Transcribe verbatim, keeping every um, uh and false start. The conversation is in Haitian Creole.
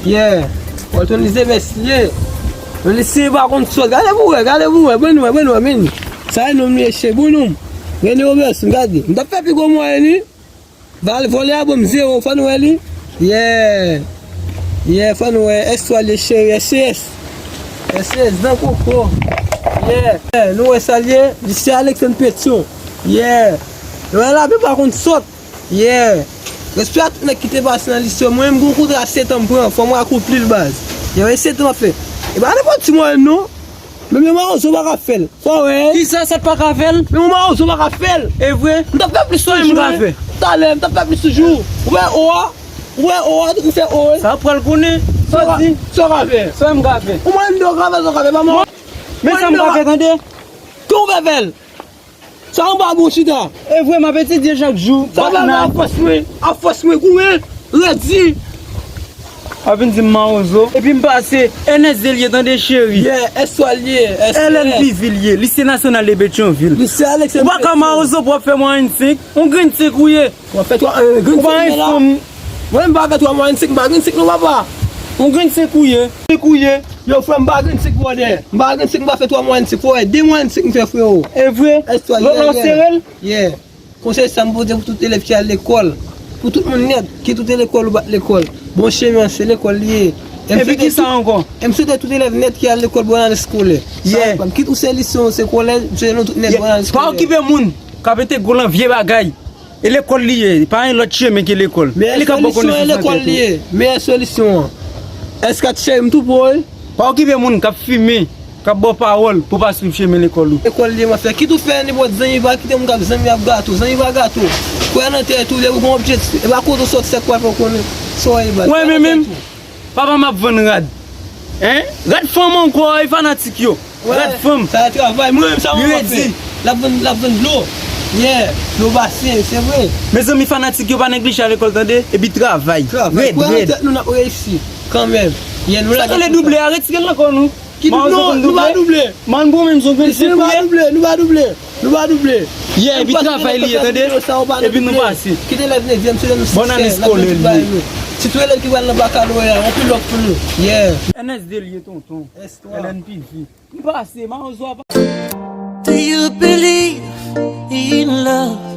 Yeah. Walton Lise mesye. Yon lise pa konn sòt. Gade pou wè, gade pou wè. Bon nou wè, bon nou wè, men. Sa e nonm li ye, che bon nonm. Rene Roberson, gade. M t ap fè pi gwo mwayen li. Val vòlè a ban m zewo, fò nou wè li. Yeah. Yeah, fò nou wè. S twa li ye, cheri, S C S. S C S, dan koko. Yeah. Yeah, nou wè sa li ye. Lise Alexandre Pétion. Yeah. Nou wè lavi pa konn sòt. Yeah. Respè a tout nèg ki te pase nan lise yo. Mwen menm gon kontra sèt an m pran, fò m akonpli l baz. Yeah, e sèt an m ap fè. E pa nenpòt ti mwayen non. Menm yon mawozo pa ka fè l. Fò wè. Kisa sa pa ka fè l? Menm yon mawozo pa ka fè l. E vre? M t ap fè plis toujou. Sa m ka fè? Talè, m t ap fè plis toujou. Ou wè o a? Ou wè o a, ou fè o a. Sa pral konnen. Sa w ka fè? Sa m ka fè? Ou mwen m ka fè, sa w ka fè, pa mwen. Men sa m ka fè, tande. Ke ou fè fè l? Sa anba bon chita. E vre, m ap etidye chak jou. Sa va la, a fòs mwen, a fòs mwen goumen, redi. W ap vin di m mawozo. Epi m pase Ernest Delie, tande cheri. Yeah, S twa li ye, S T S. L N P V li ye, Lise Nasyonal de Petyonvil. Lise Alexandre Pétion. Ou pa ka mawozo pou w ap fè mwayen senk. Yon grenn senk ou ye. W ap fè twa, euh, grenn senk la. Ou pa yon fanm. Mwen, m pa fè twa mwayen senk, m pa grenn senk non, papa. Yon grenn senk ou ye. Senk ou ye. Yo, frè, m pa grenn senk, brother. M pa grenn senk, m pa fè twa mwayen senk, frè. De mwayen senk m fè, freo. E vre? Lòt la w sere l? Yeah. Konsèy sa m pote pou tout elèv ki al lekòl. Pou tout moun nèt, ki tout lekòl ou pa t lekòl. Bon chemen an, se lekòl li ye. Epi kisa ankò? E m swete tout elèv nèt ki al lekòl, bòn ane eskolè. Yeah. Kit ou se lise, se kolèj, m swete nou tout nèt, bòn ane eskolè. Pa okipe moun k ap mete gwo lan vye bagay. E lekòl li ye, pa gen lòt chemen ke lekòl. Li ka ba w konesans nan tèt ou. Meyè solisyon e lekòl li ye. Meyè solisyon an. S kat cheri m tou pwòy. Pa okipe moun k ap fimen, k ap ba w pawòl pou w pa swiv chemen lekòl ou. Lekòl li ye, m ap fè. Kit ou fè nenpòt zanmi, pa kite moun k ap zanmi ap gato. Zanmi pa gato. Kwè nan tèt ou, depi w gen objektif, e pa kote w sòti, sa k pral fè w konnen sa w ye baz. Kwè nan tèt ou. Papa m ap vann rad. Hein? Rad fanm ankò, e fanatik yo. Rad fanm. Sa travay. Mwen menm sa mwen ap fè. L ap vann, l ap vann dlo. Yeah, dlo basen, se vre. Mezanmi, fanatik yo pa neglije al lekòl, tande? Epi travay. Travay. Red, red. Kwè nan tèt nou, n ap reyisi. Kanmenm. Yeah, nou la. Sa k rele double a, retire l nan kò nou. Ki double? Non, nou pa double. Man bon menm son grenn senk ou ye. Nou pa double, nou pa double. Nou pa double. Yeah, epi travay li ye, tande? Epi nou pase. Kite lèv nevyèm, se lè nou siksè. Bòn ane eskolè li ye. Sitou elèv ki pral nan bakaloreya, anpil lòv pou nou. Yeah. Ernest Delie, tonton. L N P V. M pase, mawozo a pa. Do you believe in love?